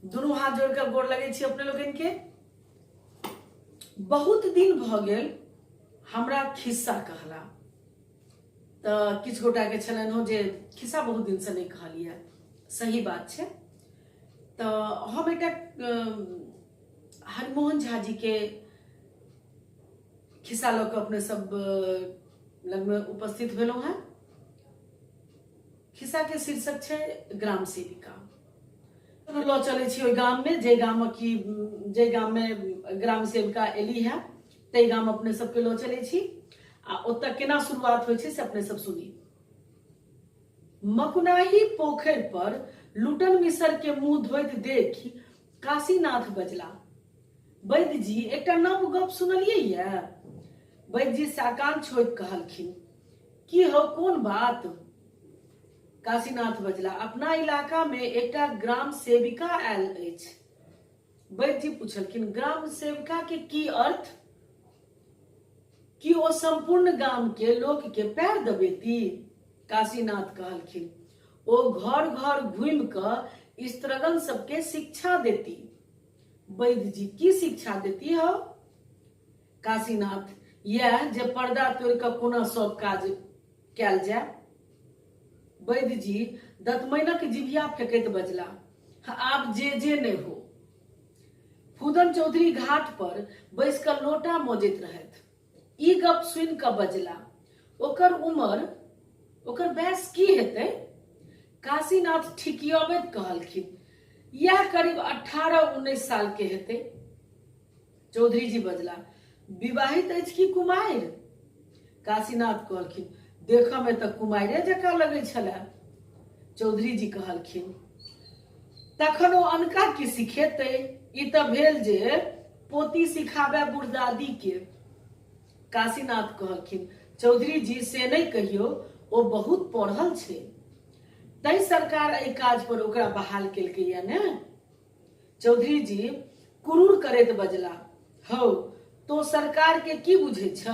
दुनू हाथ जोड़ कऽ गोर लगै छी अपने लोकनि के। बहुत दिन भऽ गेल हमरा खिस्सा कहला, तऽ किछु गोटाके छलनि हँ जे खिस्सा बहुत दिनसँ नहि कहलियै। सही बात छै। तऽ हम एकटा हरिमोहन झा जी के खिस्सा लऽ कऽ अपने सब लगमे उपस्थित भेलहुँ हेँ। खिस्सा के शीर्षक छै ग्राम सेविका। लऽ चलै छी ओहि गाममे जाहि गामक की जाहि गाममे ग्राम सेविका एली है, ताहि गाम अपने सबके लऽ चलै छी आ ओतऽ केना शुरुआत होइ छै से अपने सब सुनी। मकुनाही पोखरि पर लूटन मिसर के मुंह धोइत देखि काशीनाथ बजला, वैद्य जी एकटा नव गप सुनलियै ये? वैद्य जी साकांक्ष होइत कहलखिन, की हौ, कोन बात? काशीनाथ बजला, अपना इलाका में एकटा ग्राम सेविका आयल अछि। वैद्य जी पुछलखिन, ग्राम सेविका के की अर्थ? की ओ संपूर्ण गाम के लोक के पैर दबेती? काशीनाथ कहलखिन, ओ घर घर घूमि कऽ स्त्रगण सबके शिक्षा देती। वैद्य जी, की शिक्षा देती हौ? काशीनाथ, यैह जे पर्दा तोड़ि कऽ कोना सब काज कयल जाय। वैद्य जी दतमैनक जिभिया फेकैत बजला, आब जे जे नहि हो। फूदन चौधरी घाट पर बैस कऽ लोटा मजैत रहथि। ई गप सुनि कऽ बजला, ओकर उमर, ओकर बयस की हेतै? काशीनाथ ठिकियबैत कहलखिन, यैह करीब 18-19 साल के हेतै। चौधरी जी बजला, विवाहित अछि कि कुमारि? काशीनाथ कहलखिन, देखऽ मे तऽ कुमारिए जकाँ लगै छलए। चौधरी जी कहलखिन, तखन ओ अनका की सिखेतै? ई तऽ भेल जे पोती सिखाबे बुढ़दादी के। काशीनाथ कहलखिन, चौधरी जी से नहि कहियौ, ओ बहुत पढ़ल छै, तैं सरकार एहि काज पर ओकरा बहाल केलकैया ने। चौधरी जी कुरूर करैत बजला, हौ, तो सरकार के की बुझै छ?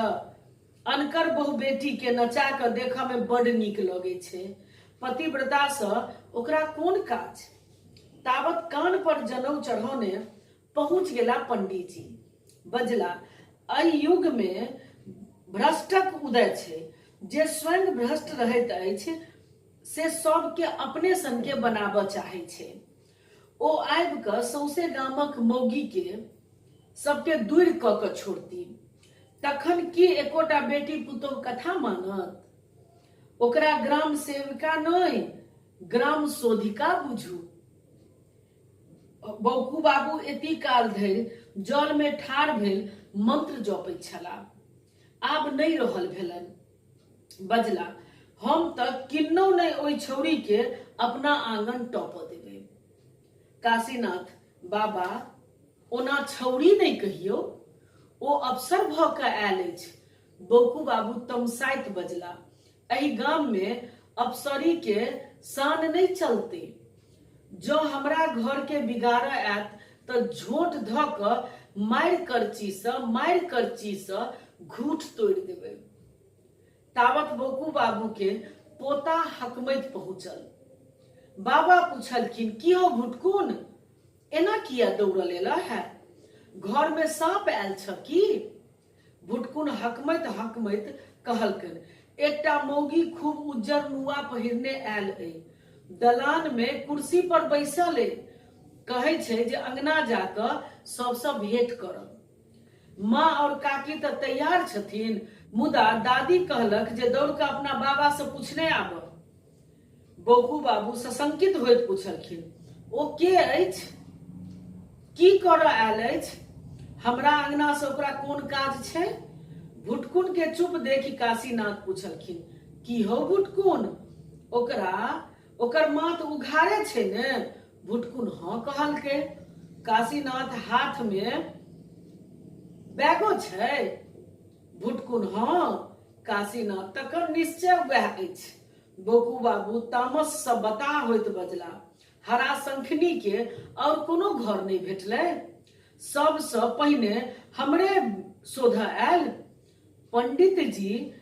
अनकर बहु बेटी के नचा कऽ देखऽ में बड नीक लगै छै, पतिव्रता सँ ओकरा कोन काज? तावत कान पर जनउ चढ़ौने पहुँच गेला पंडीजी। बजला, एहि युग में भ्रष्टक उदय छै, जे स्वयं भ्रष्ट रहैत अछि से सबके अपने सनके बनाबऽ चाहै छै। ओ आबि कऽ सौंसे गामक मौगीके सबके दूरि कऽ कऽ छोड़ती, तखन की एकोटा बेटी पुतोह कथा मानत? ओकरा ग्राम सेविका नहि, ग्राम शोधिका बुझू। बौकू बाबू एती काल धरि जल मे ठाढ़ भेल मंत्र जपैत छलाह। आब नहि रहल भेलनि। बजला, हम तऽ किन्नौ नहि ओहि छौड़ी के अपना आंगन टपऽ देबै। काशीनाथ, बाबा, ओना छौड़ी नहि कहियौ, ओ अफसर भऽ कऽ आयल अछि। बौकू बाबू तमसाइत बजला, एहि गाम मे अफसरी के शान नहि चलतै। जँ हमरा घर के बिगाड़ऽ आयत तऽ झोंट धऽ कऽ मारि करची सँ मारि करची सँ घूठ तोड़ि देबै। तावत बौकू बाबू के पोता हकमैत पहुँचल। बाबा पुछलखिन, की हौ भुटकुन, एना किया दौड़ल एलह है? घर में साँप आयल छ की? भुटकुन हकमैत हकमैत कहलकनि, एकटा मौगी खूब उज्जर नुआ पहिरने आयल अइ। दलान में कुर्सी पर बैसल अइ। कहै छै जे अंगना जा कऽ सबसँ भेंट करब। माँ और काकी तऽ तैयार छथिन, मुदा दादी कहलक जे दौड़ कऽ अपना बाबा से पूछने आबऽ। बौकू बाबू सशंकित होइत पुछलखिन, ओ के अछि? की करऽ आयल अछि? हमरा अंगना से ओकरा कोन काज छै? भुटकुन के चुप देखि काशीनाथ पुछलखिन, की हौ भुटकुन, ओकरा ओकर माथ उघारे छै ने? भुटकुन हँ कहलकै। काशीनाथ, हाथ मे बैगो छै? भुटकुन हँ। काशीनाथ, तखन निश्चय वएह अछि। बौकू बाबू तामस सँ बताह होइत बजला, हरा शंखिनी के और कोनो घर नहि भेटलै? सबसँ पहिने हमरे शोधऽ आयल? पंडित जी,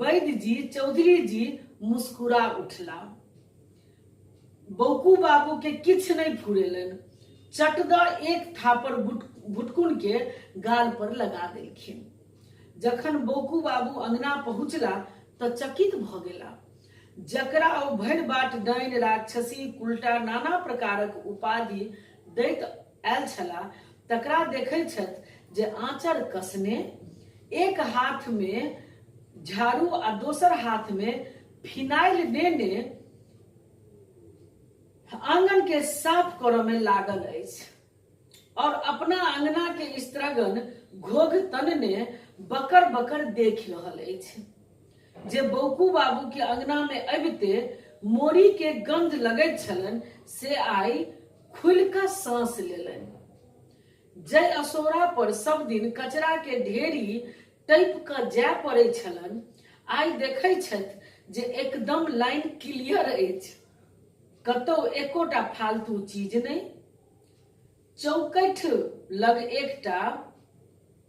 वैद्य जी, चौधरी जी मुस्कुरा उठला। बौकू बाबू के किछु नहि फुरेलनि। चट दऽ एक थापर भुटकुन के गाल पर लगा देलखिन। जखन बौकू बाबू अंगना पहुँचला तऽ चकित भऽ गेला। जकरा ओ भरि बाट डाइन, राक्षसी, कुलटा नाना प्रकारक उपाधि दैत आयल छला तकरा देखै छथि जे आँचर कसने एक हाथ मे झाड़ू आ दोसर हाथ मे फिनाइल नेने आंगन के साफ करऽ मे लागल अछि और अपना अंगना के स्त्रगण घोघ तनने बकर बकर देख रहल अछि। जे बौकू बाबू के अंगना में अबिते मोरी के गंध लगैत छलनि से आइ खुलि कऽ साँस लेलनि। जै असोरा पर सब दिन कचरा के ढेरी टपि कऽ जाय पड़ै छलनि आइ देखै छथि जे एकदम लाइन क्लियर अछि। कतौ एकोटा फालतू चीज नहि। चौकठि लग एकटा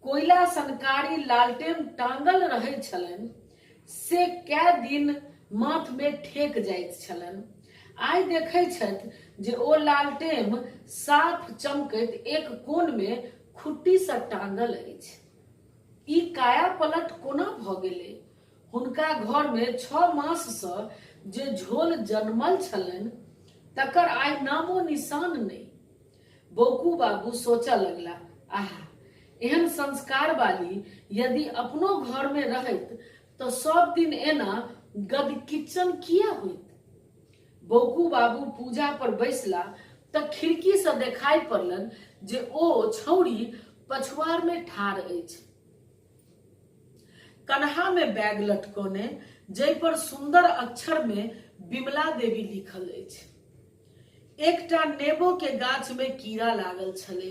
कोयला सन कारी लालटेन टांगल रहै छलनि से कै दिन माथ मे ठेक जाइत छलनि। आइ देखै छथि जे ओ लालटेम साफ चमकैत एक कोन मे खुट्टी सँ टांगल अछि। ई काया पलट कोना भऽ गेलै? हुनका घर मे 6 मास सँ जे झोल जनमल छलनि तकर आइ नामो निशान नहि। बौकू बाबू सोचऽ लगला, आहा, एहन संस्कार वाली यदि अपनो घर मे रहैत तऽ सब दिन एना गदकिच्चन किया होइत? बौकू बाबू पूजा पर बैसला तऽ खिड़की सँ देखाइ पड़लनि जे ओ छौड़ी पछुआर मे ठाढ़ अछि। कन्हा मे बैग लटकौने, जाहि पर सुन्दर अक्षर मे विमला देवी लिखल अछि। एकटा नेबो के गाछ मे कीड़ा लागल छलै,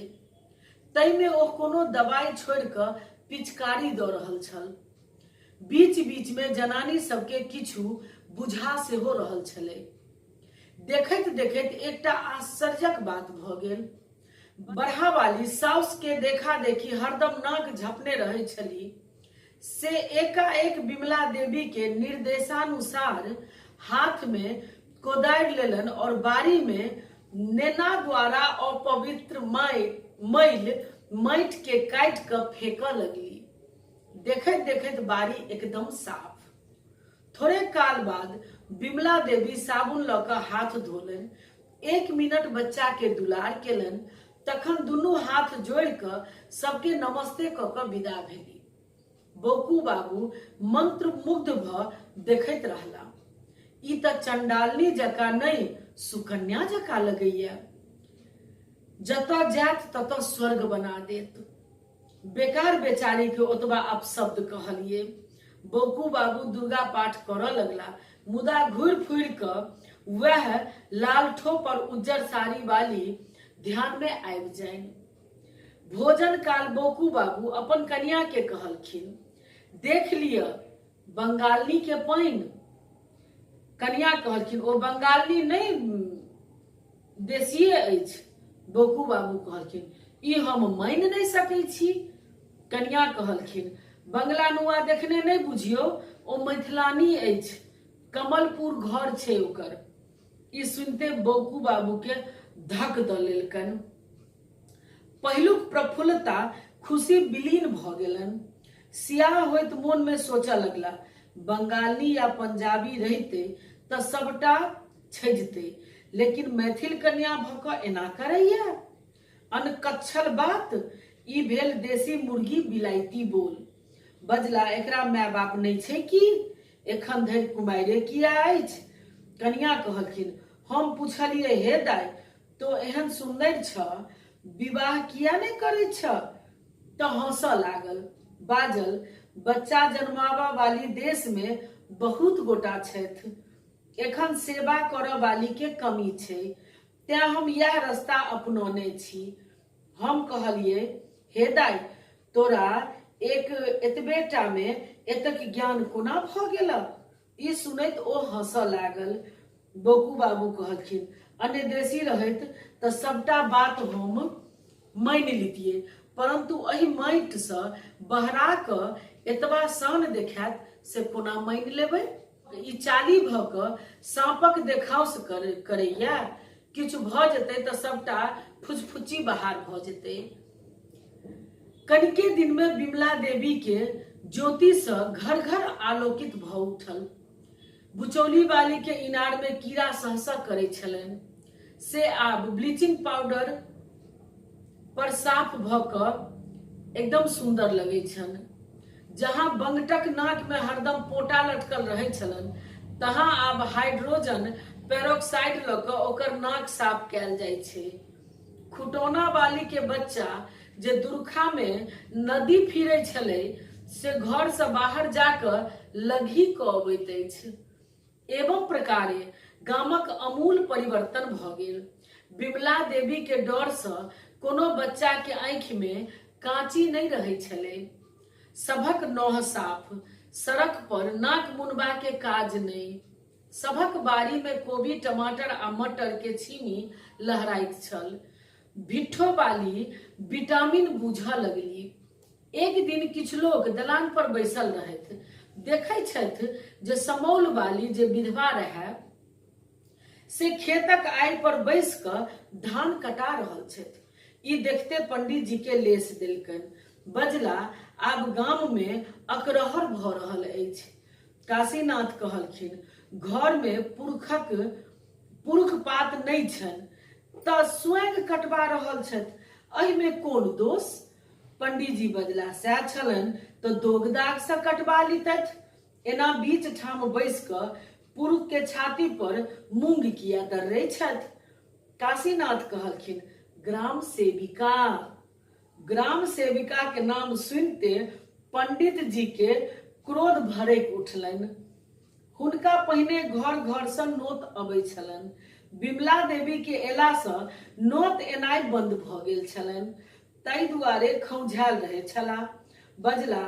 ताहि मे ओ कोनो दवाई छोड़ि कऽ पिचकारी दऽ रहल छल। बीच बीच मे जनानी सबके किछु बुझा सेहो रहल छलै। देखैत देखैत एकटा आश्चर्यक बात भऽ गेल। बरहावाली साउस के देखा देखी हरदम नाक झपने रहै छली, से एकाएक विमला देवी के निर्देशानुसार हाथ में कोदारि लेलनि और बाड़ी में नेना द्वारा अपवित्र मैल माटि के काटि कऽ फेकऽ लगली। देखैत देखैत बाड़ी एकदम साफ। थोड़े काल बाद विमला देवी साबुन लऽ कऽ हाथ धोलनि, एक मिनट बच्चा के दुलार केलनि, तखन दुनू हाथ जोड़ि कऽ सबके नमस्ते कऽ कऽ विदा भेली। बौकू बाबू मंत्रमुग्ध भऽ देखैत रहला। ई तऽ चंडालनी जकाँ नहि, सुकन्या जकाँ लगैया। जतऽ जायत ततऽ स्वर्ग बना देत। बेकार बेचारी के ओतबा अपशब्द कहलिए। बौकू बाबू दुर्गा पाठ करऽ लगला, मुदा घुरि फुरि कऽ वएह लाल ठोप और उज्जर साड़ी वाली ध्यान में आबि जाइन। भोजन काल बौकू बाबू अपन कनिया के कहलखिन, देख लिअ बंगालनी के पानि। कनिया कहलखिन, ओ बंगालनी नहि देशीय अछि। बौकू बाबू कहलखिन, ई हम मानि नहि सकै छी। कनिया कहलखिन, बंगला नुआ देखने नहि बुझियौ, ओ मैथिलानी अछि, कमलपुर घर छै ओकर। ई सुनिते बौकू बाबू के धक दऽ लेलकनि। पहिलुक प्रफुल्लता खुशी विलीन भऽ गेलनि। सियाह होइत मोन मे सोचऽ लगला, बंगाली या पंजाबी रहिते तऽ सबटा छजते, लेकिन मैथिल कन्या भऽ कऽ एना करैया? अनकच्छल बात। ई भेल देसी मुर्गी बिलायती बोल। बजला, एकरा माय बाप नहि छै की? एखन धरि कुमारिए किया अछि? कनिया कहलखिन, हम पुछलियै, हे दाइ, तो एहन सुन्दर छ, विवाह किया नहि करै छ? तऽ हंसऽ लागल। बाजल, बच्चा जन्माबऽ वाली देश मे बहुत गोटा छथि, एखन सेवा करऽ वाली के कमी छै, तें हम इएह रस्ता अपनौने छी। हम कहलियै, हे दाइ, तोरा एक एतबे टा मे एतेक ज्ञान कोना भऽ गेलह? ई सुनैत ओ हंसऽ लागल। बौकू बाबू कहलखिन, अन्य देशी रहैत तऽ सबटा बात हम मानि लितियै, परंतु एहि माटिसँ बहरा कऽ एतबा शान देखायत से कोना मानि लेबै? ई चाली भऽ कऽ साँपक देखाउस करैया? किछु भऽ जेतै तऽ सभटा फुचफुच्ची बाहर भऽ जेतै। कनिके दिन में विमला देवी के ज्योति से घर घर आलोकित भऽ उठल। बुचौली वाली के इनार में कीड़ा सहसह करै छलनि, से आब ब्लीचिंग पाउडर पर साफ भऽ कऽ एकदम सुन्दर लगै छनि। जहाँ बंगटक नाक में हरदम पोटा लटकल रहै छलनि, तहाँ आब हाइड्रोजन पेरोक्साइड लऽ कऽ ओकर नाक साफ कयल जाइ छै। खुटौना वाली के बच्चा जे दुर्खा में नदी फिरै छलै, से घर से बाहर जा कऽ लघी कऽ अबैत अछि। एवं प्रकारे गामक अमूल परिवर्तन भऽ गेल। विमला देवी के डर सँ कोनो बच्चा के आँखि में काँची नहि रहै छलै। सभक नोह साफ, सड़क पर नाक मुनबा के काज नहि। सभक बाड़ी में कोबी, टमाटर आ मटर के छीमी लहराइत छल। भिट्ठो बाली विटामिन बूझऽ लगली। एक दिन किछु लोक दलान पर बैसल रहथि। देखै छथि जे समौल बाली जे विधवा रहए से खेतक आड़ि पर बैस कऽ धान कटा रहल छथि। ई देखते पंडित जी के लेस देलकनि। बजला, आब गाम मे अकरहर भऽ रहल अछि। काशीनाथ कहलखिन, घर मे पुरखक पुरुख पात नहि छनि तऽ स्वयं कटबा रहल छथि, एहिमे कोन दोष? पंडीजी बजला, सएह छलनि तऽ दोग दाग सँ कटबा लितथि। एना बीच ठाम बैस कऽ पुरुख के छाती पर मूंग किया दर्रै छथि? काशीनाथ कहलखिन, ग्राम सेविका। ग्राम सेविका के नाम सुनिते पंडित जी के क्रोध भड़कि उठलनि। हुनका पहिने घर घर सँ नोत अबै छलनि। विमला देवी के एला सँ नोत एनाइ बंद भऽ गेल छलनि। ताहि दुआरे खौंझायल रहै छलाह। बजला,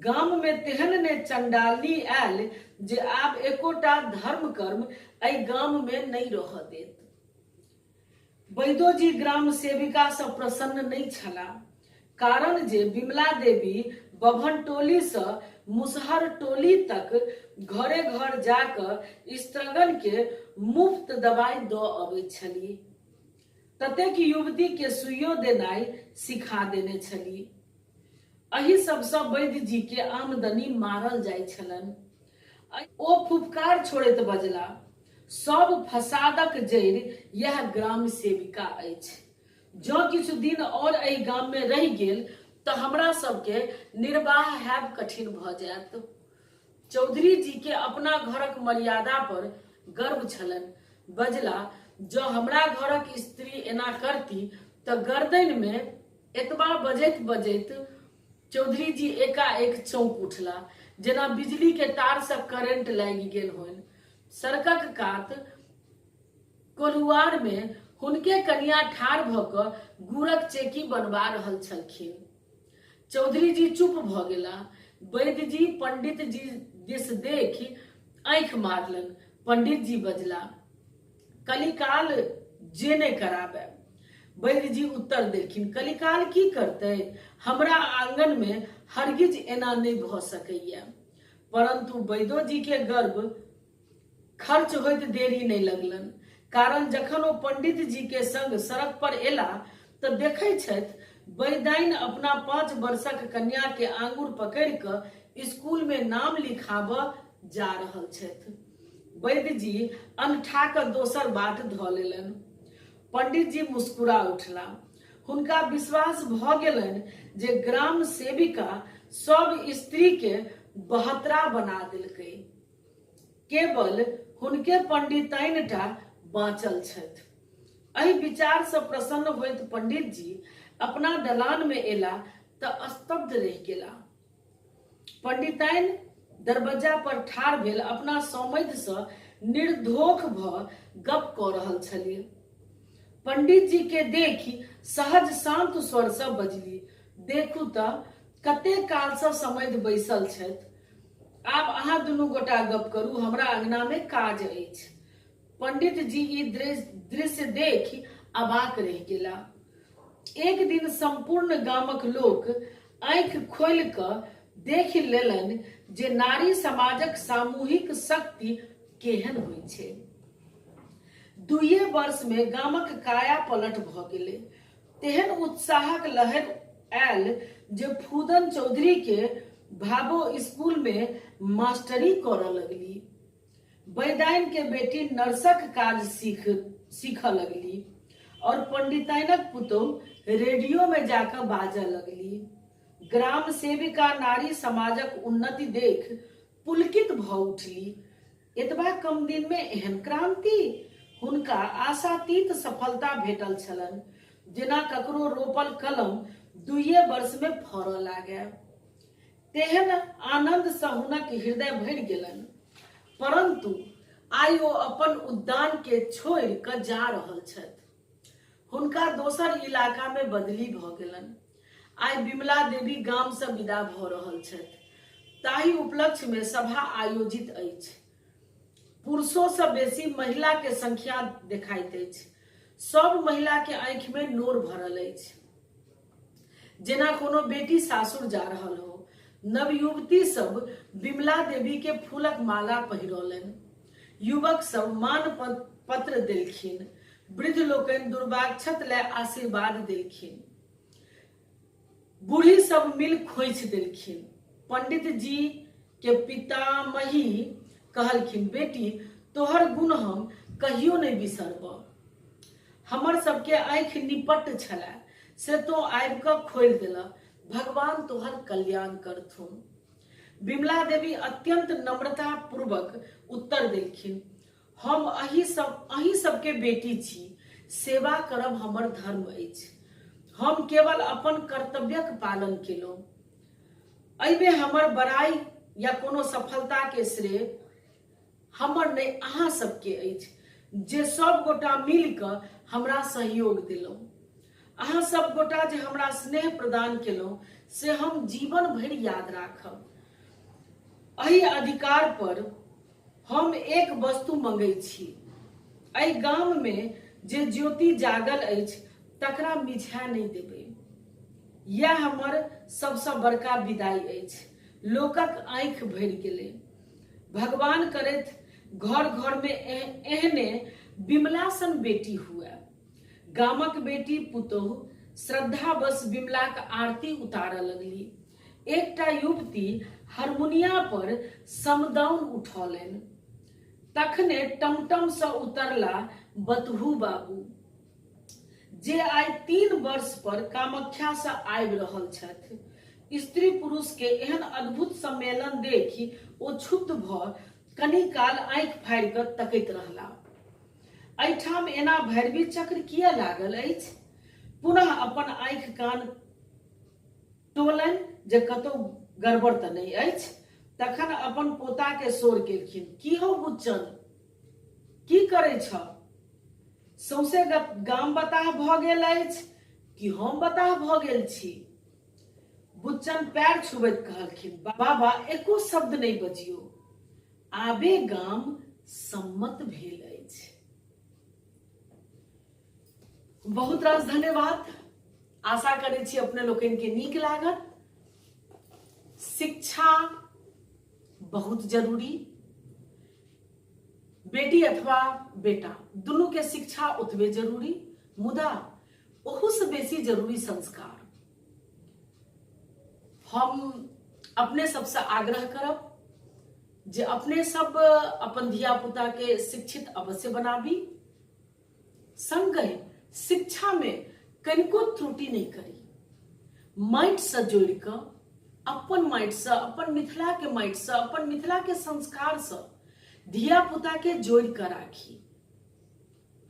गाम मे तेहन ने चंडालनी आयल जे आब एकोटा धर्म कर्म एहि गाम मे नहि रहऽ देत। वैदोजी ग्राम सेविका सँ प्रसन्न नहि छलाह। कारण जे विमला देवी बभन टोली सँ मुसहर टोली तक घरे घर जा कऽ स्त्रगण के मुफ्त दवाई दऽ अबैत छलीह। ततेक युवती के सुइयो देनाइ सिखा देने छली। एहि सबसँ वैद्य जी के आमदनी मारल जाइ छलनि। ओ फुफकार छोड़ैत बजला, सब फसादक जड़ि यैह ग्राम सेविका अछि। जँ किछु दिन और एहि गाम मे रहि गेल तऽ हमरा सबके निर्वाह हैब कठिन भऽ जायत। चौधरी जी के अपना घरक मर्यादा पर गर्व छलनि। बजला, जँ हमरा घरक स्त्री एना करती तऽ गर्दनि मे। एतबा बजैत बजैत चौधरी जी एकाएक चौंक उठला, जेना बिजली के तार सँ करेंट लागि गेल होइन। सड़कक कात कोल्हुआर मे हुनके कनिया ठाढ़ भऽ कऽ गुड़क चेकी बनबा रहल छलखिन। चौधरी जी चुप भऽ गेला। वैद्य जी पंडित जी दिस देखि आँखि मारलनि। पंडित जी बजला, कलिकाल जे नहि कराबे। वैद्य जी उत्तर देलखिन, कलिकाल की करतै? हमरा आंगन मे हरगिज एना नहि भऽ सकैया। परंतु वैद्यो जी के गर्व खर्च होइत देरी नहि लगलनि। कारण जखन ओ पंडित जी के संग सड़क पर एला तऽ देखै छथि वैदाइन अपना 5 वर्षक कन्या के आंगुर पकड़ि कऽ स्कूल मे नाम लिखाबऽ जा रहल छथि। वैद्य जी अनठा कऽ दोसर बाट धऽ लेलनि। पंडित जी मुस्कुरा उठला। हुनका विश्वास भऽ गेलनि जे ग्राम सेविका सब स्त्री के बहतरा बना देलकै। केवल हुनके पंडिताइन टा बाँचल छथि। एहि विचार सँ प्रसन्न होइत पंडित जी अपना दलान मे एला तऽ स्तब्ध रहि गेला। पंडिताइन दरबज्जा पर ठाढ़ भेल अपना सौमैध सँ निर्धोख भऽ गप कऽ रहल छलीह। पंडित जी के देखि सहज शांत स्वर सँ बजली, देखू तऽ कते काल सँ समैध बैसल छथि। आब अहाँ दुनू गोटा गप करू, हमरा अंगना मे काज अछि। पंडित जी ई दृश्य देखि अबाक रहि गेला। एक दिन सम्पूर्ण गामक लोक आँखि खोलि कऽ देखि लेलनि जे नारी समाजक सामूहिक शक्ति केहन होइ छै। दुइए वर्ष मे गामक काया पलट भऽ गेलै। तेहन उत्साहक लहरि आयल जे फूदन चौधरी के भाबो स्कूल मे मास्टरी करऽ लगली। बैदाइन के बेटी नर्सक काज सीखऽ लगली और पंडिताइनक पुतोहु रेडियो मे जा कऽ बाजऽ लगली। ग्राम सेविका नारी समाजक उन्नति देख पुलकित भऽ उठली। एतबा कम दिन मे एहन क्रांति? हुनका आशातीत सफलता भेटल छलनि, जेना ककरो रोपल कलम दुइए वर्ष मे फरऽ लागय। तेहन आनंद सँ हुनक हृदय भरि गेलनि। परन्तु आइ ओ अपन उद्यान के छोड़ि कऽ जा रहल छथि। हुनका दोसर इलाका मे बदली भऽ गेलनि। आइ विमला देवी गाम सँ विदा भऽ रहल छथि। ताहि उपलक्ष्य मे सभा आयोजित अछि। पुरुषो सँ बेसी महिला के संख्या देखाइत अछि। सब महिला के आँखि मे नोर भरल अछि। जेना कोनो बेटी सासुर जा रहल हो। नवयुवती सब विमला देवी के फूलक माला पहिरौलनि। युवक सब मान पत्र देलखिन। वृद्ध लोकनि दुर्वाक्षत लय आशीर्वाद देलखिन। बूढ़ी सब मिल खोइछ देलखिन। पंडित जी के पितामही कहलखिन, बेटी, तोहर गुण हम कहियो नहि बिसरबह। हमर सबके आँखि निपट छलए, से तों आबि कऽ खोलि देलह। भगवान तोहर कल्याण करथुन। विमला देवी अत्यंत नम्रता पूर्वक उत्तर देलखिन, हम अही सबके बेटी छी, सेवा करब हमर धर्म अछि। हम केवल अपन कर्तव्यक पालन केलहुँ। एहिमे हमर बड़ाई या कोनो सफलता के श्रेय हमर नहि, अहाँ सबके अछि, जे सब गोटा मिल कऽ हमरा सहयोग देलहुँ। अहाँ सब गोटा जे हमरा स्नेह प्रदान केलहुँ से हम जीवन भरि याद राखब। एहि अधिकार पर हम एक वस्तु मंगै छी। एहि गाम मे जे ज्योति जागल अछि तकरा मिझाय नहि देबै। यैह हमर सबसँ बड़का विदाई अछि। लोकक आँखि भरि गेलै। भगवान करथि घर घर मे एहने विमला सन बेटी हुए। गामक बेटी पुतोहु श्रद्धावश विमलाक आरती उतारऽ लगली। एकटा युवती हारमोनिया पर समदाउन उठौलनि। तखने टमटम सँ उतरला बतहू बाबू, जे आइ 3 वर्ष पर कामाख्या सँ आबि रहल छथि। स्त्री पुरुष के एहन अद्भुत सम्मेलन देखि ओ क्षुब्ध भऽ कनी काल आँखि फाड़ि कऽ तकैत रहला। एहिठाम एना भैरवी चक्र किए लागल अछि? पुनः अपन आँखि कान टोलनि जे कतौ गड़बड़ तऽ नहि अछि। तखन अपन पोता के शोर केलखिन, की हौ बुच्चन, की करै छह? सौंसे गाम बताह भऽ गेल अछि कि हम बताह भऽ गेल छी? बुच्चन पैर छुबैत कहलखिन, बाबा एको शब्द नहि बजियौ, आबे गाम सम्मत भेल अछि। बहुत रास धन्यवाद। आशा करै छी अपने लोकनि के नीक लागत। शिक्षा बहुत जरूरी, बेटी अथवा बेटा दुनू के शिक्षा ओतबे जरूरी, मुदा ओहू से बेसी जरूरी संस्कार। हम अपने सबसे आग्रह करब जे अपने सब अपन धिया पुता के शिक्षित अवश्य बनाबी, संगहि शिक्षा में कनिको त्रुटि नहीं करी। माटि से जोड़ कऽ, अपन माटि से, अपन मिथिला के माटि से, अपन मिथिला के संस्कार से धिया पुता के जोड़ कऽ राखी।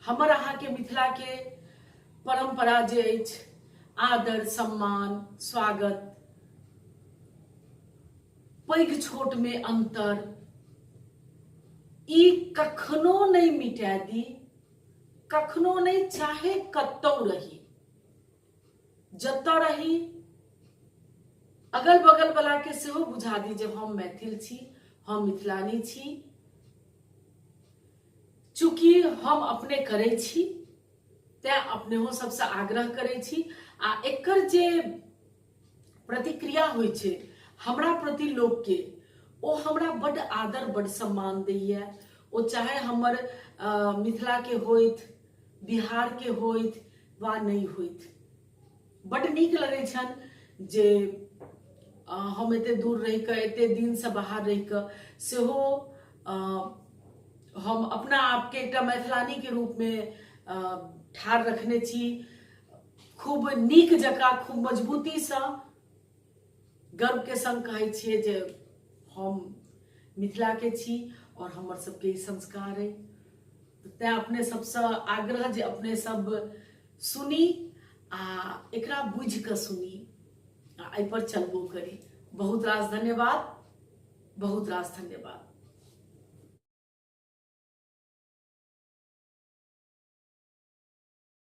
हमर अहाँ के मिथिला के परंपरा जे अछि, आदर सम्मान स्वागत, पैघ छोट में अंतर, ई कखनो नहीं मिटा दी, कखनो नहीं, चाहे कतौ रही, जतऽ रही, अगल बगल वाला के सेहो बुझा दी जे हम मैथिल छी, हम मिथिलानी छी। चूँकि हम अपने करै छी तैं अपनेहो सबसँ आग्रह करै छी, आ एकर जे प्रतिक्रिया होइ छै हमरा प्रति लोकके, ओ हमरा बड्ड आदर बड्ड सम्मान दैया। ओ चाहे हमर मिथिलाके होथि, बिहारके होथि वा नहि होथि, बड्ड नीक लगै छनि जे हम एते दूर रहि कऽ, एते दिनसँ बाहर रहि कऽ सेहो हम अपना आपके एकटा मैथिलानीके रूपमे ठाढ़ रखने छी, खूब नीक जकाँ, खूब मजबूतीसँ गर्वके संग कहै छियै जे हम मिथिलाके छी आओर हमर सबके ई संस्कार अइ। तैँ अपने सबसँ आग्रह जे अपने सब सुनी आ एकरा बुझि कऽ सुनी आ एहिपर चलबो करी। बहुत रास धन्यवाद, बहुत रास धन्यवाद।